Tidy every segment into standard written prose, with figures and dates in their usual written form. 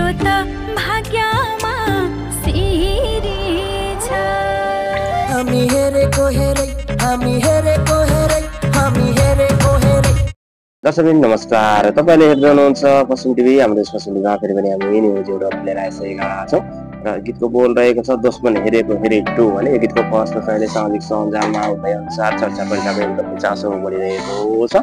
मेरो त भाग्यमा सिरी छ। हामी हेरेको हेरै हामी हेरेको हेरै हामी हेरेको हेरै। दर्शकबिन नमस्कार, तपाईले हेर्दै हुनुहुन्छ पश्चिम टिभी। हाम्रो पश्चिम टिभीमा फेरि पनि हामी न्युज एउटा लिएर आइसकेका छौँ र गीतको बोल रहेको छ दुश्मन हेरेको हेरे 2 भने यो गीतको फर्स्ट अहिले सामाजिक सञ्जालमा उठ्दै अनुसार चर्चा परिरहेको एकदम चासो बढिरहेको छ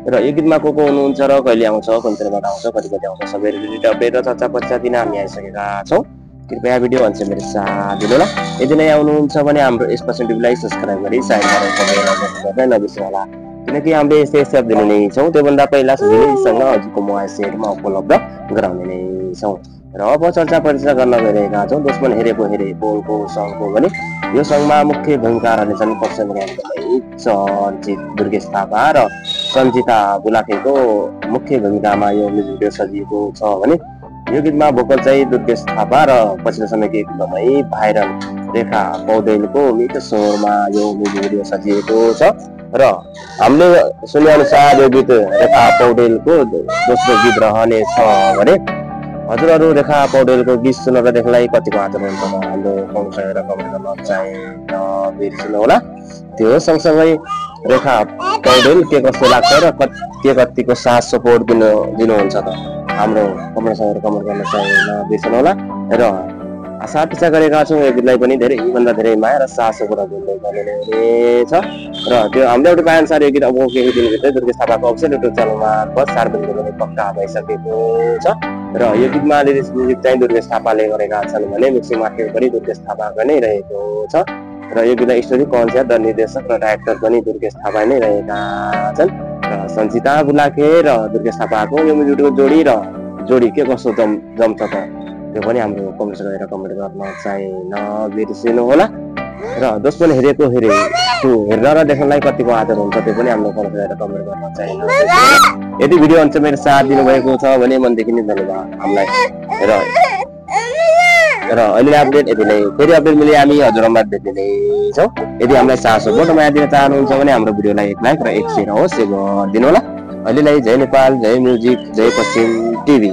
र यो गीतमा को हुनुहुन्छ र कहिले आउँछ कुन बेलाबाट आउँछ कति कति आउँछ सबै रिलेटेड अपडेट र चर्चा परिचय दिन हामी आइसकेका छौँ। कृपया भिडियो अन्त्य मेरो साथ दिनु होला। यदि नै आउनुहुन्छ भने हाम्रो यस पश्चिम टिभीलाई सब्स्क्राइब गरी साइड गरेर नबिर्सनु होला, किनकि हामीले यस्तै सेयर दिने नै छौँ। त्योभन्दा पहिला सजिलैसँग हजुरको मोबाइल सेटमा उपलब्ध गराउने नै छौँ र अब चर्चा परिचय गर्न गइरहेका छौँ दुश्मन हेरेको हेरे बोलको सङ्घको भने यो सङ्घमा मुख्य भूमिका रहनेछन् पक्षमा एकदमै चर्चित दुर्गेश थापा र सन्जिता बुलाखेको मुख्य भूमिकामा यो म्युजिक भिडियो सजिएको छ भने यो गीतमा भोकल चाहिँ दुर्गेश थापा र पछिल्लो समयको एकदमै भाइरल रेखा पौडेलको मिठो स्वरमा यो म्युजिक भिडियो सजिएको छ र हामीले सुने अनुसार यो गीत रेखा पौडेलको दोस्रो गीत रहनेछ भने हजुरहरू रेखा पौडेलको गीत सुनेर देखलाई कतिको आदर हुन्छ हाम्रो कमेन्ट गरेर कमेन्ट गर्न चाहिँ नबिर्सनु होला। त्यो सँगसँगै रेखा पौडेल के कस्तो लाग्छ र के कतिको साथ सपोर्ट दिनुहुन्छ त हाम्रो कमेन्ट गरेर कमेन्ट गर्न चाहिँ नबिर्सनु होला र आशा पिछा गरेका छौँ यो गीतलाई पनि धेरैभन्दा धेरै माया र साथ सपोर्ट गर्नुहुनेछ र त्यो हाम्रो एउटा अनुसार यो गीत अब केही दिनभित्रै दुर्गेश थापाको अफिसियल युट्युब च्यानलमा सार्वजनिक गर्ने पक्का भइसकेको छ र यो गीतमा लिरिक्स म्युजिक चाहिँ दुर्गेश थापाले गरेका छन् भने मिक्सिङ मार्केट पनि दुर्गेश थापाको नै रहेको छ र यो गीतलाई स्टोरी कन्सेप्ट र निर्देशक र डाइरेक्टर पनि दुर्गेश थापा नै रहेका छन् र सन्जिता बुलाखे र दुर्गेश थापाको यो म्युजिकको जोडी के कस्तो जम्छ त त्यो पनि हाम्रो कमेन्ट गरेर कमेन्ट गर्न चाहिँ नबिर्सिनु होला र दुश्मन हेरेको हेरे त्यो हेर्न र देख्नलाई कतिको आदर हुन्छ त्यो पनि हाम्रो कमेन्ट गरेर कमेन्ट गर्न चाहिँ नबिर्सिनु। यदि भिडियो अन्त्य मेरो साथ दिनुभएको छ भने मनदेखि नै धन्यवाद हामीलाई र अहिले अपडेट यति नै, फेरि अपडेट मिले हामी हजुरहरूमा भेट्ने नै छौँ। यदि हामीलाई साथ सपोर्ट माया दिन चाहनुहुन्छ भने हाम्रो भिडियोलाई एक लाइक र एक सेयर अवश्य गरिदिनु होला। अहिलेलाई जय नेपाल, जय म्युजिक, जय पश्चिम टिभी।